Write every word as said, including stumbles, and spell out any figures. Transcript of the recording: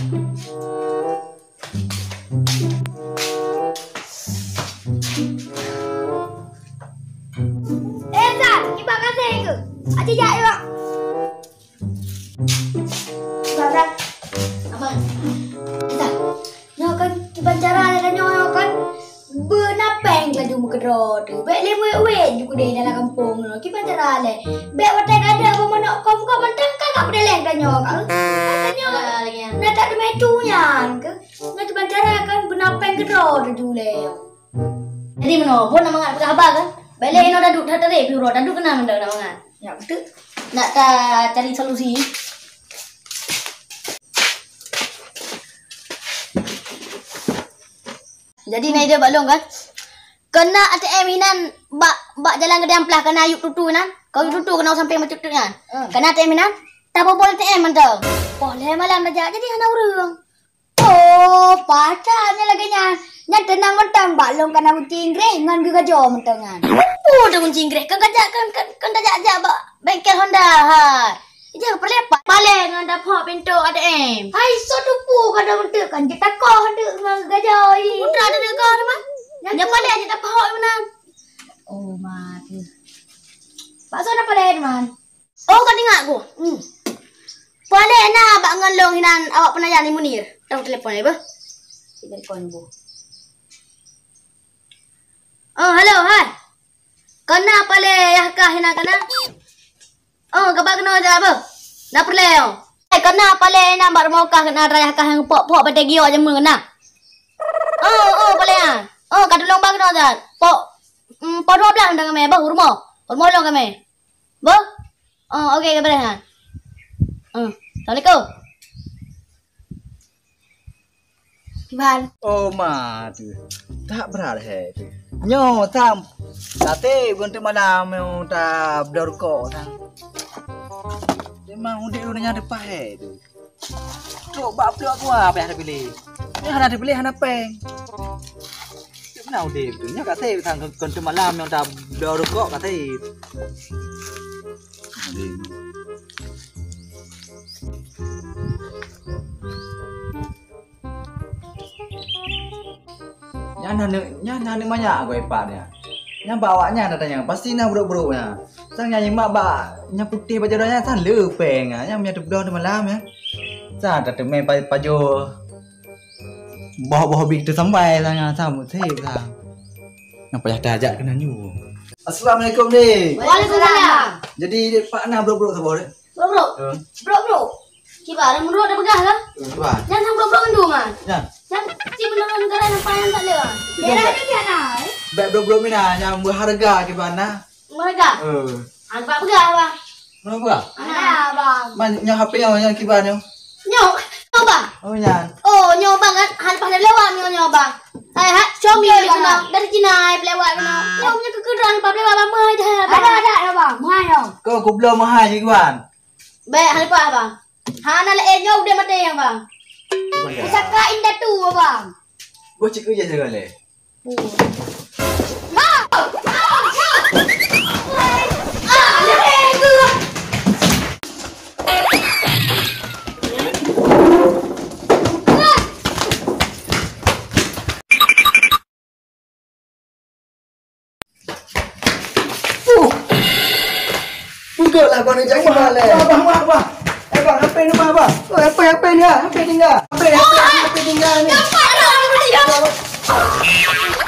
Eh, Zat, kiban kaseh ke? Aci jak yuk. Zat, Zat. Abang. Zat. Nyoe kan kiban cara lagèe nyoe kan. Beuna péng laju meukeudroe teuh. Bèk lé wét-wét ju keudeh dalam gampông nyoe. Kiban cara lé. Bèk watèe ka deuh beumanok kôm-kôm mantong ka, ka peudeleng tanyoe ka. Tanyoe. Alah, lagèe nyan. Na tak teumé tu nyan ke? Na kiban cara kan beuna péng keudroe teuh ju lé. Jadi meunoe, phon na mangat peugah haba kan? Bèk lé inoe taduek that tarek pih uroe, taduek keunan mantong na mangat. Nyak beutôi. Nak ta cari solusi. Jadi na idéh bak lôn kan? Keunan A T M inan bak, bak jalan Geudang Plah keunan yub tutu inan. Kau yub tutu keunan sampai meucut-cut nyan. Hmm. Keunan A T M inan, tabobol A T M mantong. Poh lhèe malam tajak, jadi hana ureueng. Oh, pacak nyan lagèe nyan. Nyan teunang mantong bak lôn keunan kunci Inggréh ngon geugajoe mantong nyan. Peue tu kunci Inggréh? Kan kajak, kan, kan, kan tajak-jak bak bengkel Honda hai. Ija peureulèe pa-, paleng ngon taphok pintoe A T M. Hai, soe teupeu ka dong teuk kan jeuet takoh teuk ngon geugajoe. Putra teuk ka teuma. Nyan paleng jeuet taphok meunan. Oh, ma teuh. Bak soe na paleng, Man? Oh, ka teuingat ku. Hmm. Paleng na bak ngon lôn hinan awak peunayang ni Munir. Tang telepon ai beuh. Telepon bu. Oh, halo, hai. Keunan paleng yah kah hinan keunan? Oh, gaba keunoe jak beuh. Na peureulèe, oh. Eh, keunan paleng inan bak rumoh kah keunan rayah kah nyang pok-pok batèe giok jameun keunan. Oh, oh, paleng ah. Oh, ka tulông ba keunoe jak. Pok, mm, pok dua blah dong kami, beuh, rumoh. Rumoh lôn kami. Beuh? Oh, oke, ka beureh, ha. Oh, assalamualaikum. Kiban. Oh, ma teuh. Tak brat hai teuh. Nyoe tam. Tate beunteuk malam nyoe tabloe rukok tam. Memang udép ureueng nyang teupah hai teuh. Trok bak pluek dua payah tapiléh. Nyoe hana tapiléh hana péng. Cit na udép teuh. Nyoe ka sép sang kon teumalam nyoe tabloe rukok ka sép. Udép. Nyan aneuk, nyan aneuk manyak goi pat nyan. Nyan bak awaknyan ata nyan, pasti na brok-brok nyan. Sang nyan nyimak bak nyang putéh bajèe droe nyan, sang le péng nyan, nyan meunyo teubloe teumalam nyan. Sang tateumé pa-, pajoh boh-boh bit teusambai sang nyan, sang meuséh sang. Nyan payah tajak keunan ju. Assalamualaikum, Dek. Waalaikumsalam. Jadi, Dek, pat na brok-brok saboh, Dek? Brok-brok? Eh. Brok-brok? Kiban, meunurot dah peugah lah. Eh, kiban. Nyan sang brok-brok ndu, Man. Nyan. Nyan cit beunang negara nyang payah tak le, Man. Daerah dia kian ai. Bèk brok-brok mina nyang berharga kiban na. Berharga? Eh. Hana peugah, Bang. Hana peugah? Hana, Bang. Man, nyoe H P nyoe, nyang kiban nyoe. Nyoe, nyoe, Bang. Oh, nyan. Oh, nyoe, Bang, kan? Hana pakai lewat nyoe, nyoe, Bang. Hai, hai, Xiaomi ni keunoe. Dari Cina, hai, pelewat keunoe. Nyoe punya kekeudroe, hana pakai lewat, Bang. Meuhai dah, Bang. Ada, ada, ada, Bang. Meuhai, nyoe. Kau, kau bloe meuhai je, kiban. Bèk, hana peugah, Bang. Hana laén nyoe udép maté, Bang. Pusaka indatu, Bang. Boh cit keu je jaga lé. Uh. Buka lah kau ni jangan balik. Abah, abah, abah. Eh, bang, apa ni, bang, abah? Oh, apa, apa ni, ah? Apa tinggal? Apa, apa, apa tinggal ni? Dapat dah, dapat dah.